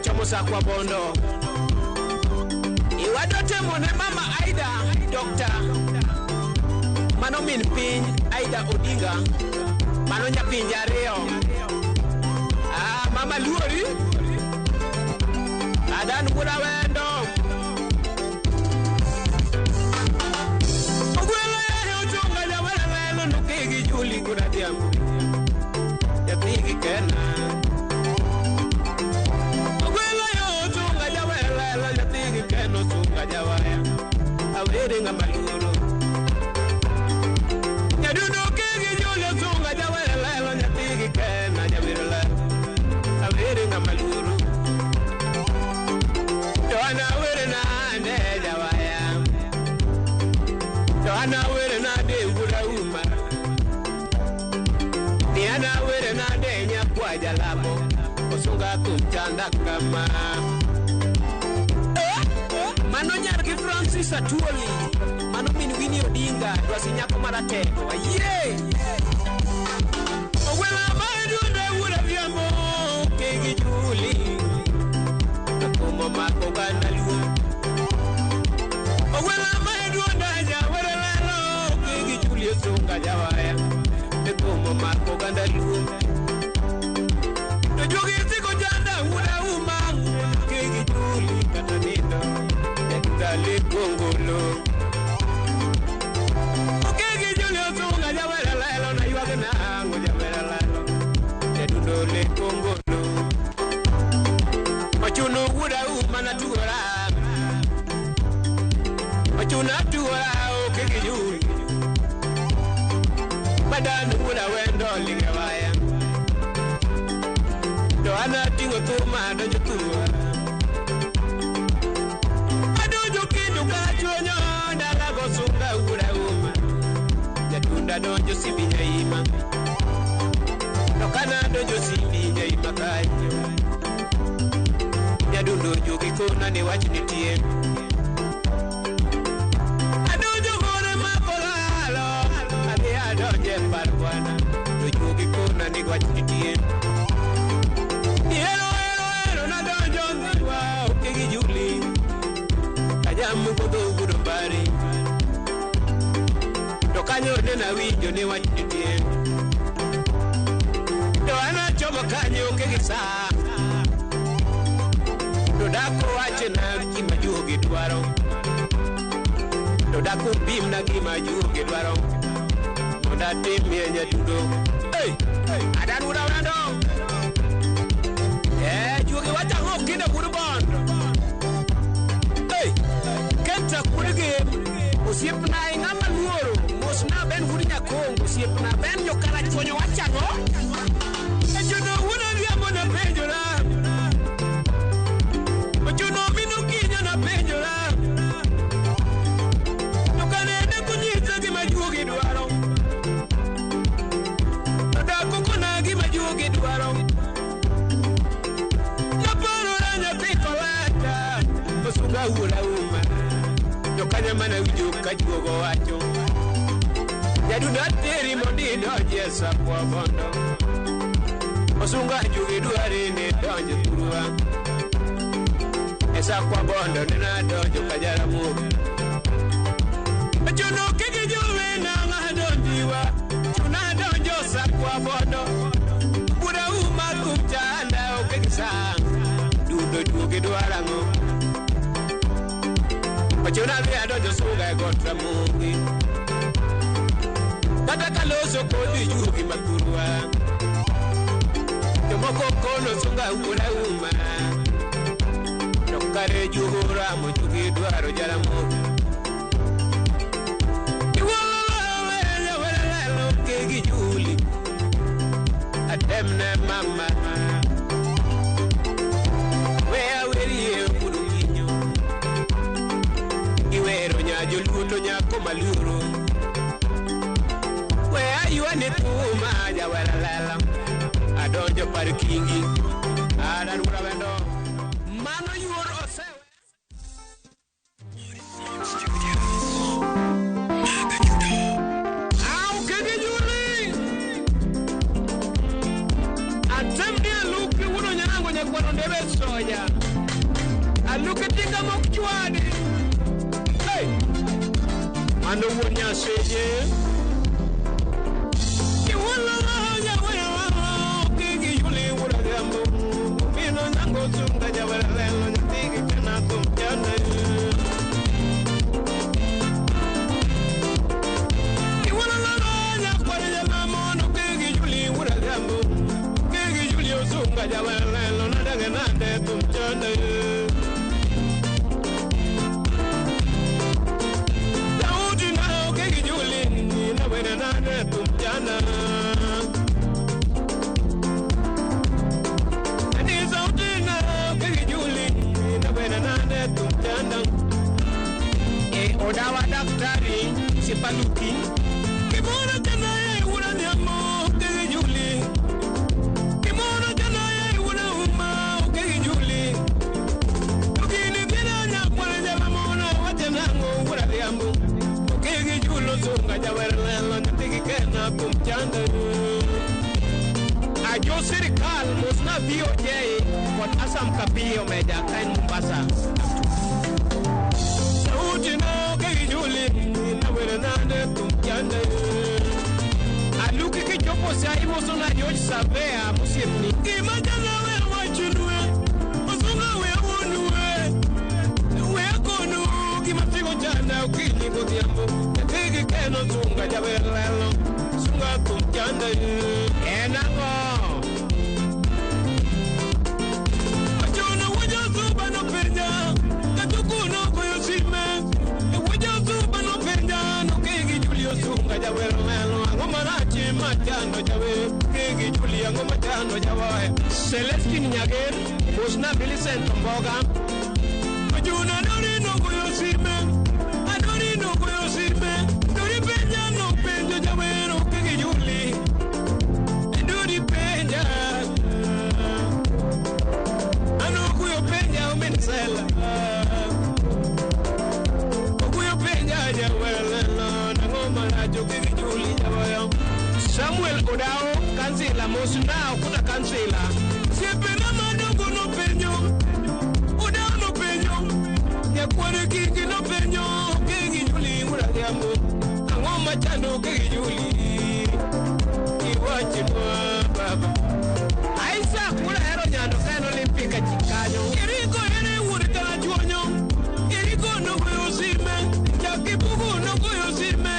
Chomo sakwa bondo. Iwado temo ne mama Aida, Doctor. Mano min piny Aida Odinga. Mano nyapinje ariyo. Ah, mama luori. Adan wuoda wendo. Ogwelo yaye ochunga jawera lelo nukigi juli koda dhiambo. Nyathigi kena. Ogwelo yo ochunga jawera lelo nyathigi kena ochunga jawaya. Awere ng'ama luoro. Nyadundo kigi juli ochunga jawera lelo nyathigi kena jawera lelo. Awere ng'ama luoro. To an awere nade jawaya. To an awere nade wuoda uma. Ni an awere nade nyakwa jalamo. Osunga thum chanda kama. Mano nyar gi Francis Atwoli. Mano min Winnie Odinga. Dwasi nyako maratego. Ayie! Ogwela maduonde wuoda dhiambo. Kigi juli. Akumo mako oganda luo. Ogwela maduonde jawere lelo. Kigi juli osunga jawaya. Akumo mako oganda luo. To juogi siko chanda wuoda uma. Kigi juli kata nindo. Jakitale kongolo. Kigi juli osunga jawere lelo. Na ywag nang'o jawere lelo. Jadundo le kongolo. Ochuno wuoda uma natugora. Ochuno atugora oke gi juli. Madan wuoda wendo linge waya. To an ating'o thuma adonjo thurwa. Adonjo kendo kachuonyo dala gosunga wuoda uma. Jatunda donjo simbi nyaima. To kana donjo simbi nyaima kanyo. Nyadundo juogi kona ni wach nitie. Adonjo gore makolalo. Adhi adonje par bwana. To juogi kona ni wach nitie. Ero ero ero nadonjo ndhiwa oke gi juli. Kajamu godho wuod mbari. To kanyo ne nawinjo ni wach nitie. To an achomo kanyo oke gi saa. To dako wachna gima juogi dwaro. To dako pimna gima juogi dwaro. Mondo atimie nyadundo. Hey! Adan wuoda wendo. Juogi wacho ang'o kinde wuod bondo. Hey! Kenta wuod gem. Osiepna ing'ama luoro. Mosna ben wuod Nyakongo. Osiepna ben jokarachuonyo wacho ang'o? Ochuno wuod Odhiambo napenjora. Ochuno min Okinyo napenjora. To kane dako nyisa gima juogi dwaro. To dako kona gima juogi dwaro. Naparora nyathi koleta. Osunga wuoda uma. To kanya mana winjo ka juogo wacho. Nyadundo ateri mondo idonji e sakwa bondo. Osunga juogi dwari ni donjo thurwa. E sakwa bondo ne nadonjo ka Jaramogi. Ochuno kigi juwi nang'a donjiwa. Chuna donjo sakwa bondo. Wuoda uma thum chanda oke gi saa. Dundo juogi dwaro ang'o? Ochuno adhi adonjo sunga e got Ramogi. Kata kaloso kodi juogi mathurwa. Jomoko kono sunga wuoda uma. To kare juogo ramo juogi dwaro Jaramogi. Iwuoyo jawera lelo kegi juli. Atemne mama. We awerie wuod Okinyo. Iwero nya joluo to nyako maluoro. We aywane thuma jawera lela. Adonjo par kingi. Adan wuoda wendo. Mano yuor osewe. Au kegi juli. Atemne aluki wuod Onyango nyakwaro ndebe Soja. Aluki tinga mok chwadi. Hey! Mano wuon Nyaseche. Odawa daktari sipaluki kimona jana ye wura nyamo kege juli kimona jana ye wura uma kege juli ukini bina nyakwara jama mona watenango wura liambo kege julo sunga jawerlelo nyatigi kena kumchanda ajo serikal mosna BOJ kod Asam Kapiyo meja kain Mombasa. Aluki kichopo sa imoso na George Savea musiepni. Imajana we wachunwe, osunga we wonwe, we konu kimatigo jana ukinyi godhiambo. Tigi keno sunga jaberlelo, sunga kumchanda. Enango. Achono wajo suba no penya, katukuno koyosime. Wajo suba no penya, no kegi Julio sunga jaberlelo. Machando jawe, kegi Julia ngoma chando jawe. Celestine Nyager, Husna Millicent Mboga. Majuna nori no koyosime, anori no koyosime. Dori peña no peña jawe no kegi Juli. Dori peña, ano kuyo peña umensela. Kuyo peña jawe lelo, ngoma na kegi Juli jawe. Samuel Odao, kansila, Mosuna, Okuda kansila. Siempre na madongo no peño, Odao no peño, Nyakware kiki no peño, kegi Juli ura diambo, angoma chando kegi Juli, iwachi baba. Isaac ura hero nyando kaen Olimpika chikanyo. Eriko ere wuri kala chuonyo, Eriko no koyo sime, Jakibugu no koyo sime,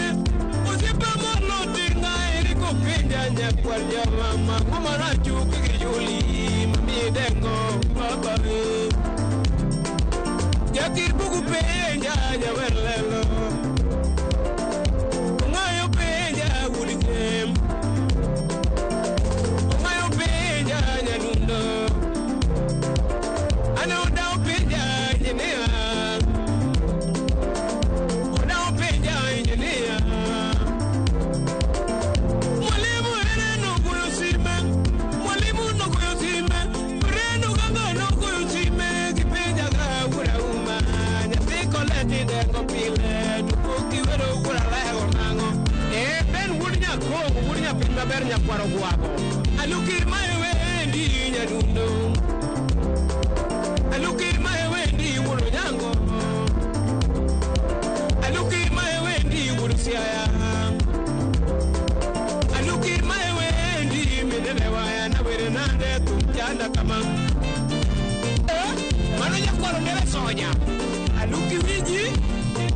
Osiepe molo tinga Eriko penja nyakwar mama, kumarachu kegi Juli, mami dengo baba. Jakibugu penja nyawerlelo, Ngayo penja wuri kem, Ngayo penja nyanundo, Ano dao penja engineer, Odao penja engineer. Mwalimu ere no koyo sime, mwalimu no koyo sime, Reno ganga no koyo sime, Kipenja ga wura uma, Nyathi koleti dengo pile, Tupuki wero wura lego nango. Ben wuod nyakongo, wuod nyapiny maber nyakwaro gwago. Aluki maewendi nyadundo, Aluki maewendi wuod Onyango, Aluki maewendi wuod Siaya, Aluki maewendi minene waya na were nande tumchanda kama. Mano nyakwaro ndere soja. Aluki wiji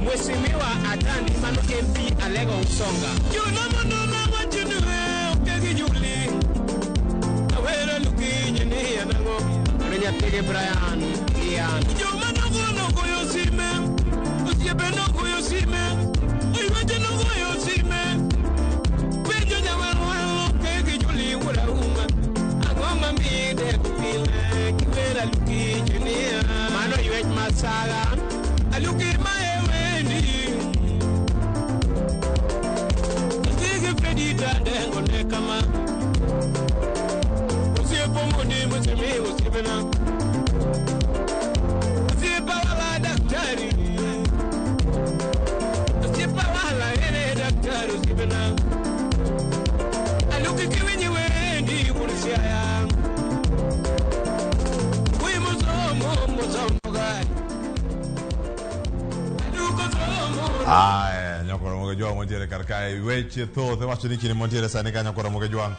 Mheshimiwa Atandi mano MP Alego Usonga. Juna mondo na wachunwe okegi Juli. Awere luki nyini anango. Ano nyapige Brian Ian. Juma nogo nogo yosime. Osiepe nogo yosime. Oiwache nogo yosime. Penjo nyawerwelo okegi Juli wura uma. Angoma mide kupile kiwera luki nyini. Mano ywech masaga. Aluki maewendi. Ntige Fredita dengo ne kama. Osiepo mundi musemi osipena. Osiepa wala daktari. Osiepa wala ere daktari osipena. Aluki kiwenye wendi kurisiaya. Kuimusunga Aya, nyakoro moge jwang' mantiere kar kae weche thoth iwacho ni kinde mantiere sani ka nyakoro moge jwang'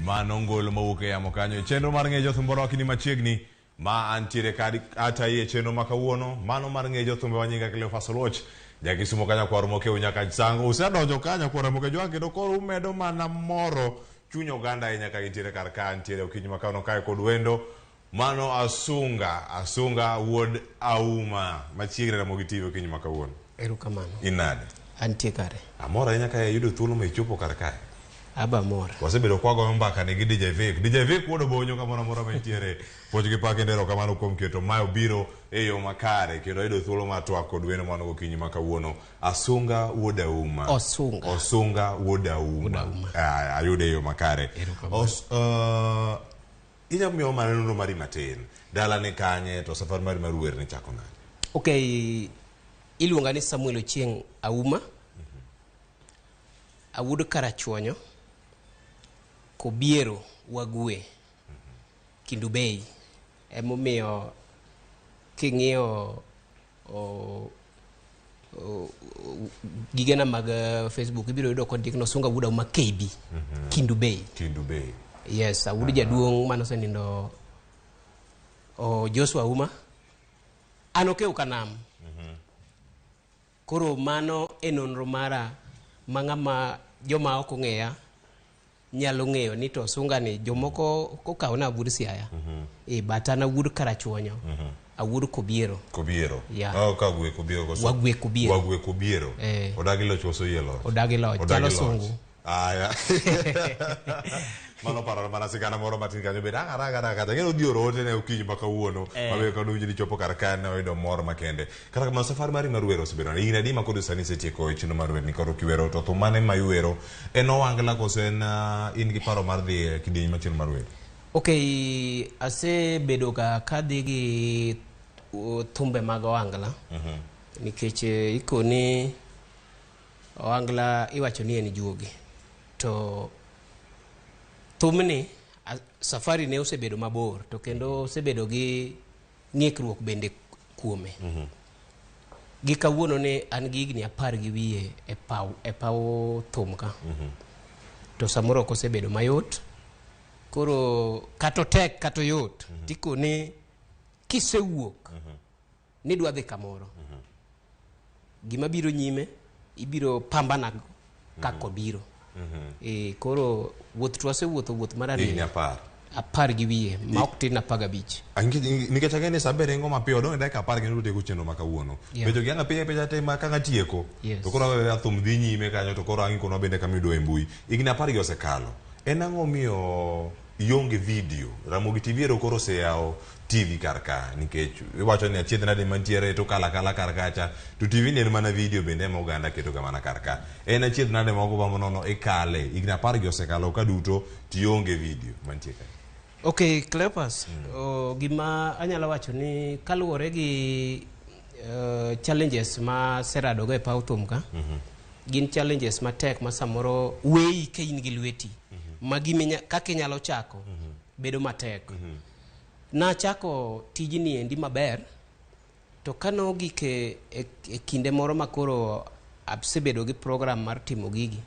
mano ngolo mawuok e yamo kanyo e chenro mar ng'e jothumbe orwaki ni machiegni ma antiere kadi atayi e chenro ma kawuono mano mar ng'e jothumbe wa nyinga Cleophas Oluoch jakisumo ka nyakwar mokew nyaka sango usedonjo ka nyakwar moge jwang' kendo koro umedo mana moro chuny oganda ahinya ka gintiere kar ka antiere okinyi ma kawuono kae kod wendo mano Asunga Asunga wuod Auma machiegni Ramogi TV okinyi ma kawuono. Erokamano. Inade? Antie kare. Amor ahinya ka iyudo thuolo ma ichopo kar kae. Aba amor. Wasebedo kwagoyo mbaka ni gi DJ Vic. DJ Vic wuod Obonyo kamoro amora ma entiere. Puoch gi pak kendo erokamano kuom keto mae obiro e yo makare kendo ayudo thuolo mar twak kod wendo mano gokinyi ma kawuono. Asunga wuod Auma. Osunga. Osunga wuod Auma. Wuod Auma. Ah, ayude e yo makare. Erokamano. Os, inyalo miyowa mana nonro mari matin. Dala ni kanye to safar mari mar wer ni chako nade? Okay, iluonga ni Samuel Ochieng' Auma. Awuod Karachuonyo. Kobiero Wagwe. Kindu Bay. Emomiyo king'iyo gigena mag Facebook ibiro yudo kondik no Osunga wuod Auma KB. Kindu Bay. Kindu Bay. Yes, awuod jaduong' mane osenindo o Joshua Auma. An okew kanam. Koro mano e nonro mara ma ng'ama joma ok ong'eya nyalo ng'eyo ni to Osunga ni jomoko kokawo na awuod Siaya. E but an awuod Karachuonyo. Awuod Kobiero. Kobiero. Yeah. Oh, Kagwe Kobiero koso. Wagwe Kobiero. Wagwe Kobiero. Eh. Odagi loch koso yie loch? Odagi loch. Odagi Chalo loch. sungu. Aya. Mano paro mana sigana moro matin kanyo bende ang' aranga aranga kata ng'e odhi oro ote ne okinyi ma kawuono. Mabe kod winjo ni chopo kar ka ne oyudo mor makende. Kata kamano safari mari mar wer osebedo nade? Higni adi ma koro sani isetieko e chenro mar wer ni koro kiwero to thum mane ma iwero? En ohangla koso en in gi paro mar dhi e kidieny machielo mar wer? Okay, asebedo ga kadhi gi thumbe mag ohangla. Nikech ikoni ohangla iwacho ni en juogi. To thumni safari ne osebedo mabor to kendo osebedo gi ng'ikruok bende kuome. Gi kawuono ne an gi higni 10 gi wiye e paw thum ka. To samoro ok osebedo mayot. Koro kata otek kata oyot, tikoni kisewuok nidwa dhi kamoro. Gima biro nyime ibiro pambana kaka obiro. Koro wuoth to wasewuotho wuoth mar Higni ariyo. 10. 10 gi wiye ma ok tin 15. Nikech ang'e ni sabe ringo mapiyo odong' e dakika 10 kendo tieko chenro ma kawuono. Penjo gi ang' apenja penja te ma kang' atieko. To koro aweyo thum dhi nyime kanyo to koro ang' ikonwa bende kama iyudo e mbui. Higni 10 gi osekalo. En ang'o miyo ionge video? Ramogi TV ero koro oseyawo TV kar ka nikech iwacho ni achiedh nade mantiere to kala kala kar kacha to TV ni en mana video bende ema oganda keto ga mana kar ka. En achiedh nade mogo ma nono ikale higni 10 gi osekalo ka duto tionge video mantie ka. Okay, Cleophas, gima anyalo wacho ni kaluwore gi challenges ma seradogo e paw thum ka, gin challenges matek ma samoro weyi ka in gi lweti, ma giminya kaka inyalo chako bedo matek. Nachako tijni endi maber, to kane ogik e kinde moro ma koro asebedo gi program mar timo gigi,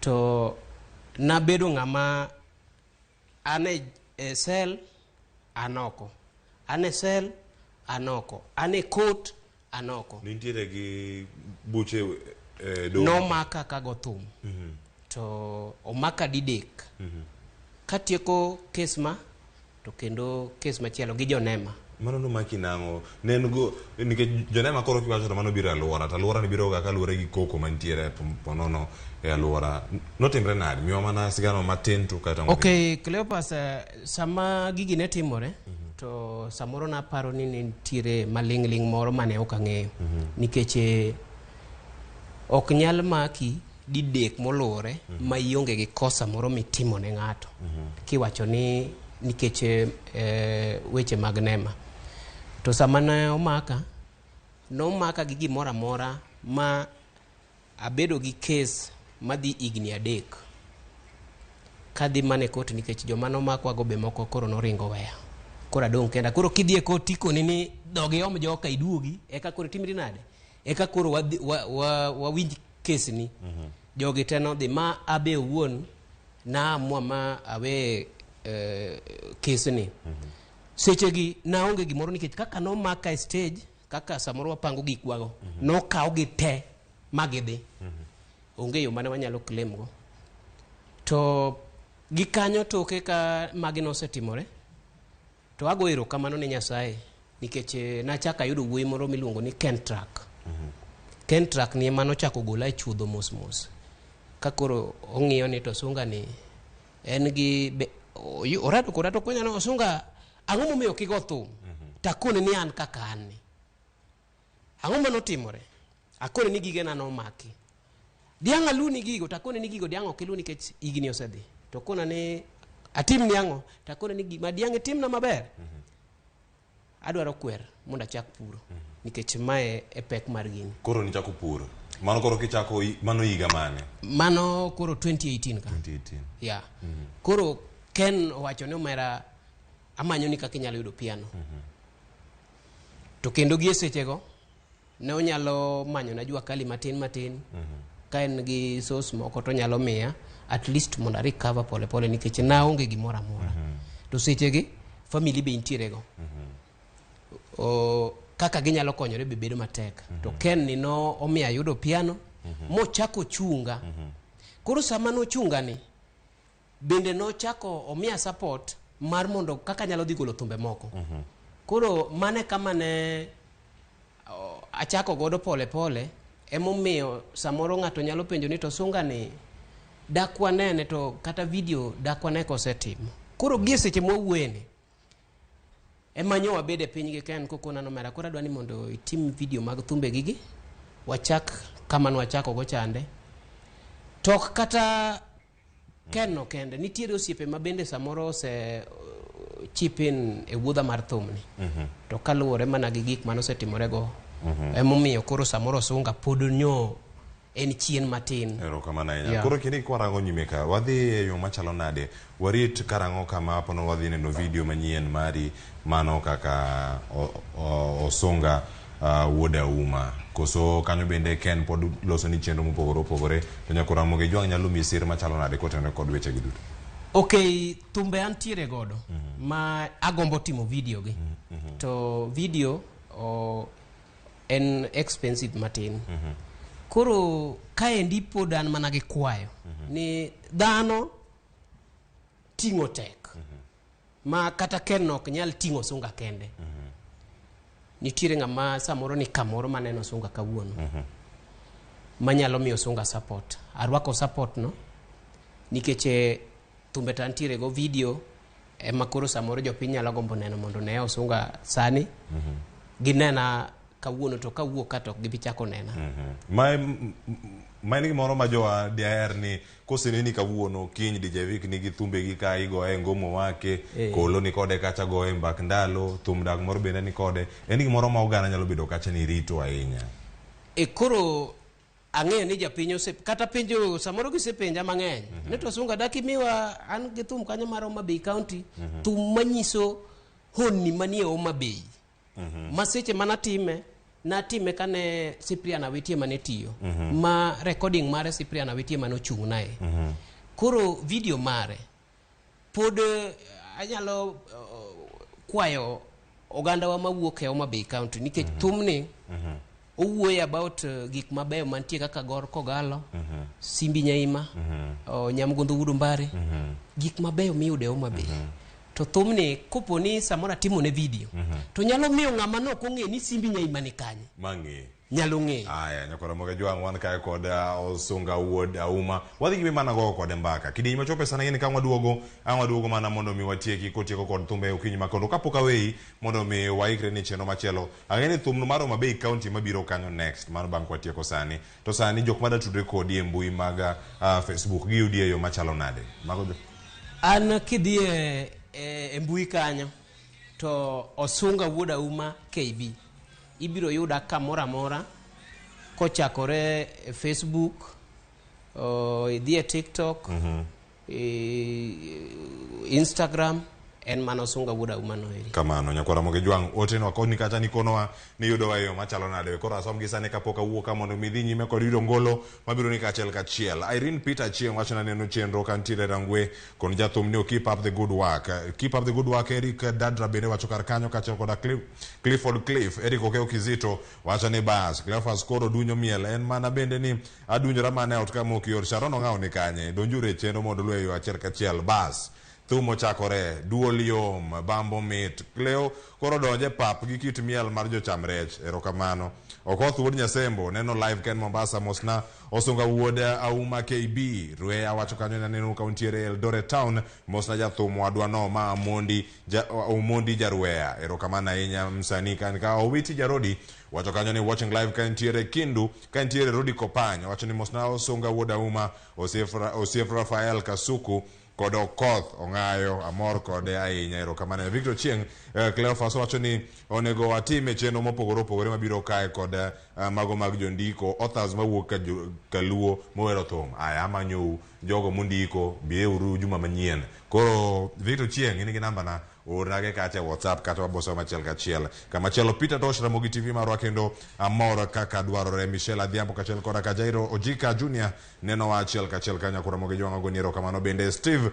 to nabedo ng'ama an e cell an oko, an e cell an oko, an e court an oko. Nintiere gi buche doho? Nomaka kago thum, to omaka didek. Katieko kes ma, to kendo kes machielo gi jonema. Mano nomaki nang'o? Ne en go nikech jonema koro kiwacho to mano biro e alwora to alwora ni biro ga kaluwore gi koko mantiere ponono e alwora. Notimre nade? Miwa mana sigana matin to kaeto ang' Okay, Cleophas, sama gigi ne timore, to samoro naparo ni nitiere maling'ling' moro mane ok ang'eyo. Nikech ok nyal maki didek moluwore ma ionge gi kosa moro mitimo ne ng'ato. Kiwacho ni nikech weche mag nema. To sama ne omaka, nomaka gi gimoro amora ma abedo gi kes madhi higni 3. Kadhi mana e court nikech joma nomakwago be moko koro noringo weya. Koro adong' kenda. Koro kidhi e court tikoni ni dog iom joka iduogi, eka koro itimri nade? Eka koro wadhi- wa- wa- wawinj kesni. Jogi te nodhi ma abe owuon naamua ma awe kesni. Sechegi naonge gimoro nikech kaka nomaka e stage, kaka samoro wapango gikwago, nokawgi te ma gidhi. Onge yo mane wanyalo claim go. To gikanyo toke ka magi nosetimore, to ago erokamano ne Nyasaye nikech nachako ayudo wuoyi moro miluongo ni Ken Truck. Ken Truck ni ema nochako gola e chuodho mos mos. Ka koro ong'iyo ni to Sunga ni en gi orado koda to konya ni Osunga ang'o momiyo ok igo thum? Takone ni an kaka an ni. Ang'o manotimore? Akone ni gigena nomaki. Diang' aluni gigo, takone ni gigo diang' ok ilu nikech higni osedhi. To kona ni atim ni ang'o? Takone ni gima diang' itimna maber. Adwaro kwer mondo achak puro. Nikech mae e pek mar gini. Koro nichako puro. Mano koro kichako mano higa mane? Mano koro 2018 ka. 2018. Yeah. Koro Ken owacho ni omera amanyo ni kaka inyalo yudo piano. To kendo gie sechego ne onyalo manyo na jua kali matin matin. Ka en gi source moko to onyalo miya at least mondo a recover pole pole nikech naonge gimoro amora. To sechegi family be intiere go. Kaka ginyalo konyore be bedo matek. To Ken ni no omiyo ayudo piano mochako chunga. Koro sama nochunga ni bende nochako omiya support mar mondo kaka anyalo dhi golo thumbe moko. Koro mane kama ne achako godo pole pole, emomiyo samoro ng'ato nyalo penjo ni to Sunga ni dak wanene to kata video dak wane kosetimo. Koro gie seche mwawuoyeni ema nyo wabed e piny gi Ken kokona nomera koro adwa ni mondo itim video mag thumbe gigi wachak kama nwachako go chande. To ok kata Ken no kende, nitiere osiepe ma bende samoro ose chip in e wuodha mar thumni. To kaluwore mana gi gik mane osetimore go, emomiyo koro samoro Osunga pod nyo en chien matin. Erokamano ahinya. Koro kinde kwarango nyime ka, wadhi e yo machalo nade? Warit karang'o kama pono wadhi neno video manyien mari mano kaka Osunga wuod Auma. Koso kanyo bende Ken pod loso ni chenro mopogore opogore. To nyaka Ramogi Jwang' nyalo miyi sir machalo nade kotenore kod weche gi duto? Ok, thumbe antiere godo ma agombo timo video gi. To video en expensive matin. Koro kaendi pod an mana gi kwayo ni dhano ting'o tek. Ma kata Ken ok nyal ting'o Sunga kende. Nitiere ng'ama samoro ni kamoro maneno Sunga kawuono. Manyalo miyo Sunga support. Arwako support no nikech thumbe to antiere go video ema koro samoro jopiny nyalo gombo neno mondo ne Osunga sani. Ginena kawuono to kawuok ka to ok gibi chako nena. Ma en gimoro ma jowa diher ni koseneni kawuono kiny DJ Vic nigi thumbegi ka igoye ngomo wake, Kolo ni kode kacha goye mbak ndalo, thum dak moro bende ni kode. En gimoro ma oganda nyalo bedo kacha ni rito ahinya. Koro ang'eyo ni japiny ose kata penjo samoro gisepenja mang'eny. Ni to Osunga dak imiwa an gi thum kanyo mar Homa Bay County, thum manyiso honni manie Homa Bay. Ma seche manatime, natime kane Cyprian Awiti ema ne tiyo. Ma recording mare Cyprian Awiti ema nochung'nae. Koro video mare pod anyalo kwayo ogandawa mawuok e Homa Bay County nikech thumni owuoyo about gik mabeyo mantie kaka Gor Kogalo, Simbi Nyaima, Nyamgondho Wuod Ombare, gik mabeyo miyudo e Homa Bay. To thumni kopo ni samoro atimone video, to nyalo miyo ng'ama nok ong'e ni Simbi Nyaima ni kanye. Mang'e. Nyalo ng'eyo. Aya, nyakora Ramogi Jwang' wan kae kod Osunga wuod Auma. Wadhi nyime mana goyo kode mbaka. Kidieny machopo sana ng'eni ka waduogo, ang' waduogo mana mondo mi watieki kotieko kod thumbe okinyi ma kondo. Kapok aweyi mondo mi waikre ni chenro machielo. Ang'e ni thum mar Homa Bay County mabiro kanyo next, mano bang' kwatieko sani. To sani jok mada tudre kodi e mbui mag Facebook giyudi e yo machalo nade? Mago An kidhi e mbui kanyo to Osunga wuod Auma KB ibiro yuda kamoro amora kochakore e Facebook, idhi e TikTok, Instagram. En mana Osunga wuod Auma no eri. Kamano nyakwara Ramogi Jwang' otenwa koni kacha nikonowa ni yudowa e yo machalo nade. We koro asom gi sani kapok awuok ka mondo mi idhi nyime kod yudo ngolo mabiro ni kachiel kachiel. Irene Peter Chieng' wacho na neno chenro kantiere Rangwe kon jathum ni keep up the good work. Keep up the good work. Eric Dadra bende wacho kar kanyo kachiel koda Clifford Cliff. Eric Okeo Kizito wacho ni bas Cleophas koro dunyo miel en mana bende ni adunjora mana e ot ka mok yor. Sharon Ong'aw ni kanye donjuru e chenro mondo luwe yo achiel kachiel. Bas thum ochakore, duol yom, bambo mit. Cleo koro donje pap gi kit miel mar jocham rech. Erokamano. Okoth wuod Nyasembo neno live ken Mombasa. Mosna Osunga wuod Auma KB. Rweya wacho kanyo ni aneno ka untiere Eldoret Town. Mosna jathum wadwa no ma Omondi Omondi Jarweya. Erokamano ahinya msanii kan ka Owiti Jarodi wacho kanyo ni watching live ka entiere Kindu, ka entiere Rodi Kopany. Wacho ni mosna Osunga wuod Auma, Osiep Rafael Kasuku kod Okoth Ong'ayo, amor kode ahinya. Erokamano. Victor Chieng', Cleophas wacho ni onego watime chenro mopogore opogore mabiro kae kod mago mag jondiko authors mawuok ka Kaluo mowero thum. Aya amanyou jogo mondiko, biuru juma manyien. Koro Victor Chieng' in gi namba na, ornage kacha e WhatsApp kata waboso machiel kachiel. Kamachielo Peter Tosh Ramogi TV marwa kendo amor kaka dwarore. Michelle Adhiambo kachiel koda ka Jairo Ojika Junior neno wa achiel kachiel ka nyakura Ramogi Jwang' agoni erokamano. Bende Steve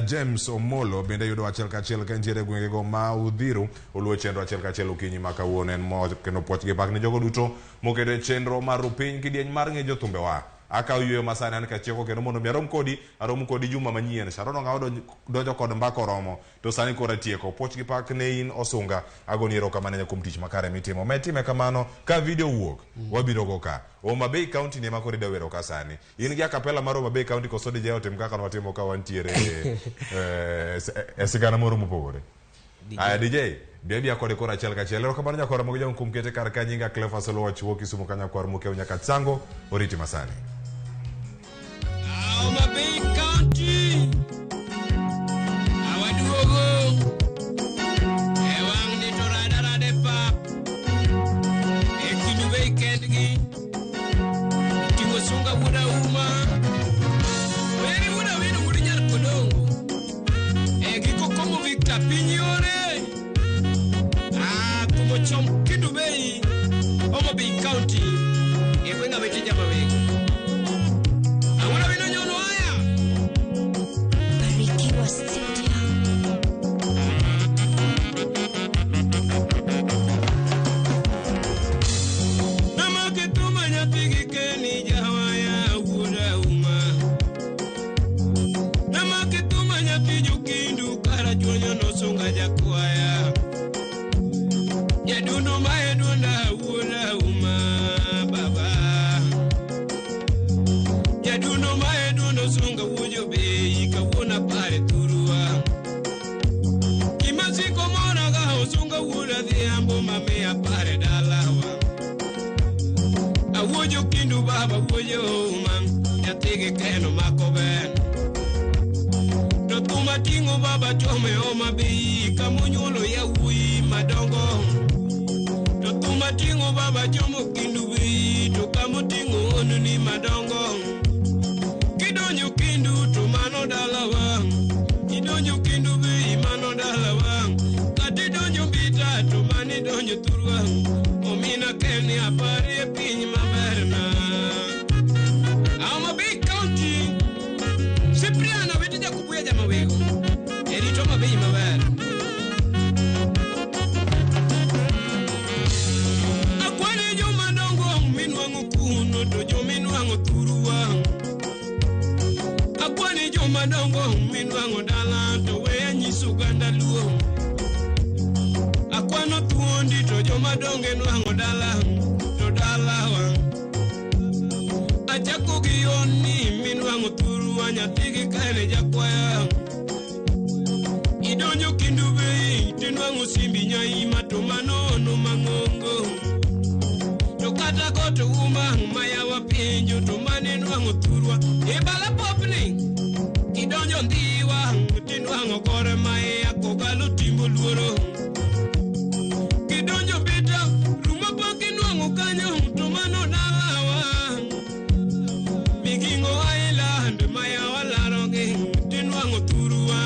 James Omolo bende yudo achiel kachiel ka entiere e gwengego ma Udhiru oluwo chenro achiel kachiel okinyi ma kawuono. En mor kendo puoch gi pak ne jogo duto moketo e chenro mar rupiny kidieny mar ng'e jothumbewa. Akawo yueyo masani an kachieko kendo mondo mi arom kodi juma manyien. Sharon Ong'aw donjo kod mbaka oromo to sani koro atieko. Puoch gi pak ne in Osunga, agoni erokamano ahinya kuom tich makare mitimo. Med time kamano ka video wuok wabiro go ka. Homa Bay County ni ema koro idwa wero ka sani. In gi acapella mar Homa Bay County koso DJ otim kaka nwatimo ka wantiere e sigana moro mopogore. Aya DJ, bi abiya kode koro achiel kachiel. Erokamano nyakwar Ramogi Jwang' kuom kete kar ka. Nyinga Cleophas Oluoch wuok Kisumu ka nyakwar Mokeu nyaka Tsango oriti masani. Homa Bay County, awaduogo e wang' ni to rada rade pap e Kendu Bay kendgi ting'o Sunga wuod Auma Weri wuod Awino wuod Nyar Kodongo e gi Kokomo Victor piny yore ah thumo chom Kendu Bay, Homa Bay County e gweng' Awete Jamawego Awuod Awino nyono aya. Barikiwa Studio. Namake thuma nyathi gi keni jawaya wuod Auma. Namake thuma nyathi jokindu karachuonyo nosunga jakwaya. Jadundo mae duonda wuod Auma baba. Jadundo mae duondo sunga wuod Jobei kawuono apare thurwa. Gimasiko moraga osunga wuod Adhiambo mamiya apare dalawa. Awuojo kindu baba wuojo uma nyathi gi keno mako ber. To thuma ting'o baba chome Homa Bay kamonyuolo yawuoyi madongo. To thuma ting'o baba chomo Kendu Bay to kamoting'o honni madongo. Kidonjo Kendu to mano dalawa. Idonjo Kendu Bay mano dalawa. Kata idonjo Mbita to mano idonjo thurwa. Omina keni aparie piny maberna. Homa Bay County. Cyprian Awiti Jakubuya Jamawego. E rito Homa Bay maber. Akwani jomadongo minwang'o kuno to jominwang'o thurwa. Akwani jomadongo minwang'o dala to we anyiso oganda luo. Akwano thuondi to jomadongo enwang'o dala to dalawa. Achako gi yoni minwang'o thurwa nyathi gi kane jakwaya. Idonjo Kendu Bay tinwang'o simbi nyaima to mano ono mang'ongo. To kata got uma mayawa penjo to mane nwang'o thurwa. E bala popni kidonjo Ndhiwa tinwang'o Gor Mahia kogalo timbo luoro. Kidonjo Mbita rumo pok inwang'o kanyo to mano dalawa. Migingo Island mayawa larogi tinwang'o thurwa.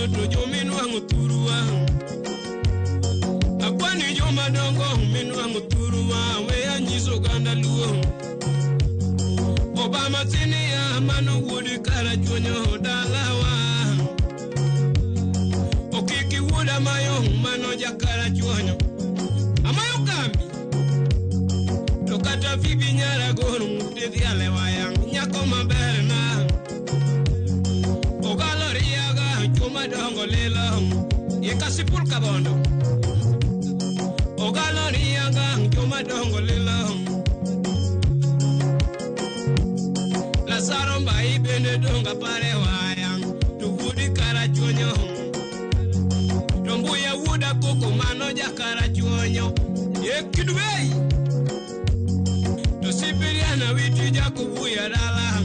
karachuonyo to jominwang'o thurwa. Akwani joma dongo minwang'o thurwa, we anyiso oganda luo. Obama sinia mano wuod karachuonyo dalawa. Okiki wuod Amayo mano jakarachuonyo. Amayo kambi. To kata Fibi Nyaragoro tidhiale waya nyako maber na. Ogalo riaga chuma dongo lilo ikasipul kabondo. Ogalo riaga chuma dongo lilo. Lazaro Mbai bende donga pare waya to wuodi karachuonyo. To mbuya wuoda koko mano jakarachuonyo. Ekidwei. To Sipiriana witi jakobuya dala.